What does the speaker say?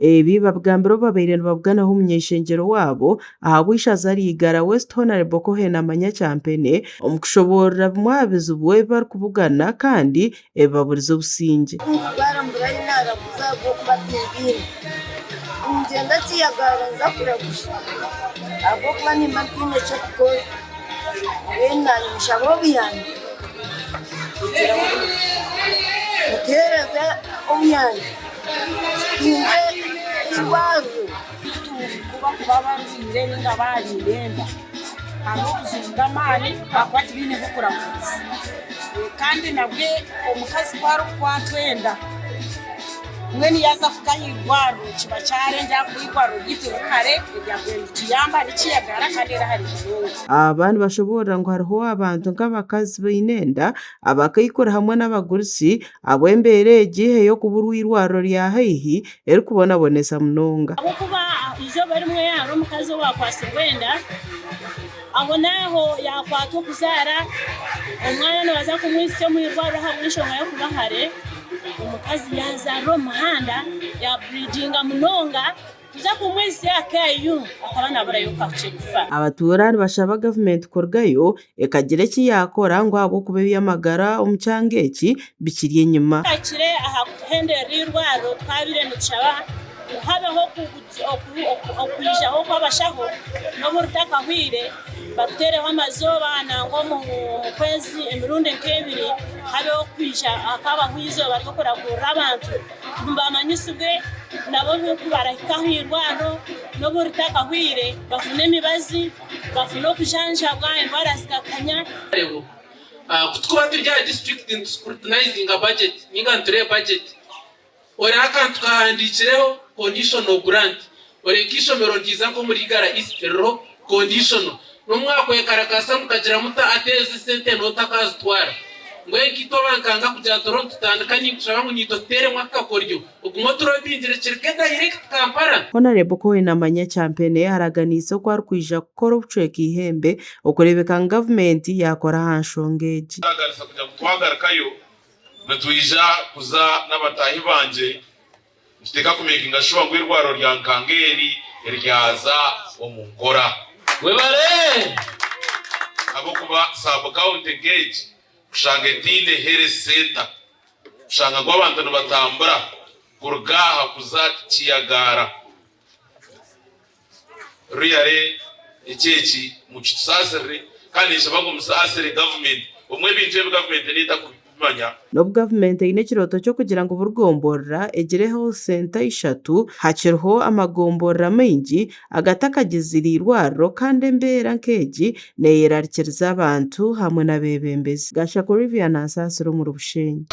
Ebi babigambire obu babaire nibabuganaho omuny'eishengyero waabo ahabw'eishaza rya Igara West Honarebo Cohen Manyakyampene omu kushoboorora bimwe aha bizibu ebi barikubugana kandi ebibaburize obusingye. Kundwara mbura ahi naaraguza ahabw'okuba timbiine. Ningyenda kiyagaara nza kuraguza ahabw'okuba nimba ntaine ky'okukora. Mbwenu naanye nshaba obuyambi kugira ngu mutuheereze obuyambi tutungye eirwariro. Ku bakuba barwaire ninga baariire enda hariho obuzibu bw'amaani ahakuba tibaine h'okuraguza. Kandi nabwe omukazi ku arikukwatwa enda mbwenu yaaza kuhika aha irwariro kiba kyarengyera ahakuba eirwariro ryaitu riri hare eryakubaire nirituyamba rikiyagara kandi riri hare munonga. Aba nibashoboorora ngu hariho abantu nk'abakazi baine enda, abakaikuru hamwe n'abagurusi abu embeera egi ey'okuburwa eirwariro rya haihi erikubonabonesa munonga. Ahabw'okuba eizooba rimwe hariho omukazi owaakwatsirwe enda, ahonaaho yaakwatwa okuzaara, omwana nibaza kumwihitsya omu irwariro ahabw'enshonga y'okuba hare, omukazi yaazaarira omu muhanda, yaaburiidinga munonga. Kuza kumwihitsya aha KU akaba naaburayo kakye kufa. Abatuura nibashaba gavumenti kurugayo ekagira eki yaakora ngu ahabw'okuba eby'amagara omu kyanga eki bikiri enyima. Tuhikire aha kutuhenderera eirwariro twabaire nitushaba ngu habeho okwijaho kw'abashaho n'obu ritakahweire batuteereho amazooba nangwa omu kwezi emirundi nk'ebiri habeho okwija hakabaho eizooba ry'okuragurira abantu ngu bamanyisibwe nabo ku barahika aha irwariro n'obu ritakahweire bafune emibazi, bafune okujanjabwa endwara zikakanya. Ku tukuba turi aha disiturikiti nitu scrutinizinga budget ninga nitureeba budget oreeba akantu kahandiikireho conditional grant oreeba nk'eishomero ryaiza nk'omuri Igara East ririho conditional n'obu mwakwekarakaasa mukagira muta ate ezi esente notakazitwara mbwenu nkaitwe aba Nkanga kugira turiho nitutandika ninkushaba ngu naitwe tuteeremu akakoryo ogume oturobingire kiruge direct Kampala. Honarebo Cohen Amanyakyampene araganiise oku arikwija kukora obucweka eihembe okureebeka ngu gavumenti yaakora aha nshonga egi. Turaganisa kugira ngu twagarukayo nitwija kuza n'abataahi bangye nituteeka kumekinga shuwa ngu eirwariro rya Nkanga eri ryaza omu nkora. Webare! Ahabw'okuba sub county nk'egi kushanga etaine health centre, kushanga ngu abantu nibatambura kuruga aha kuza Kiyagaara. Really eki eki mukitusaasirire kandi ninshaba ngu musaasire gavumenti. Obumwe ebintu ebi gavumenti neyo etarikubimanya. N'obu gavumenti eine ekirooto ky'okugira ngu buri gomborora egire health centre ishatu, hakiriho amagomborora maingi agatakagizire eirwariro kandi embeera nk'egi neyerarikiriza abantu hamwe n'abeebembezi. Gashaka Olivia Nansaasira omuri Bushenyi.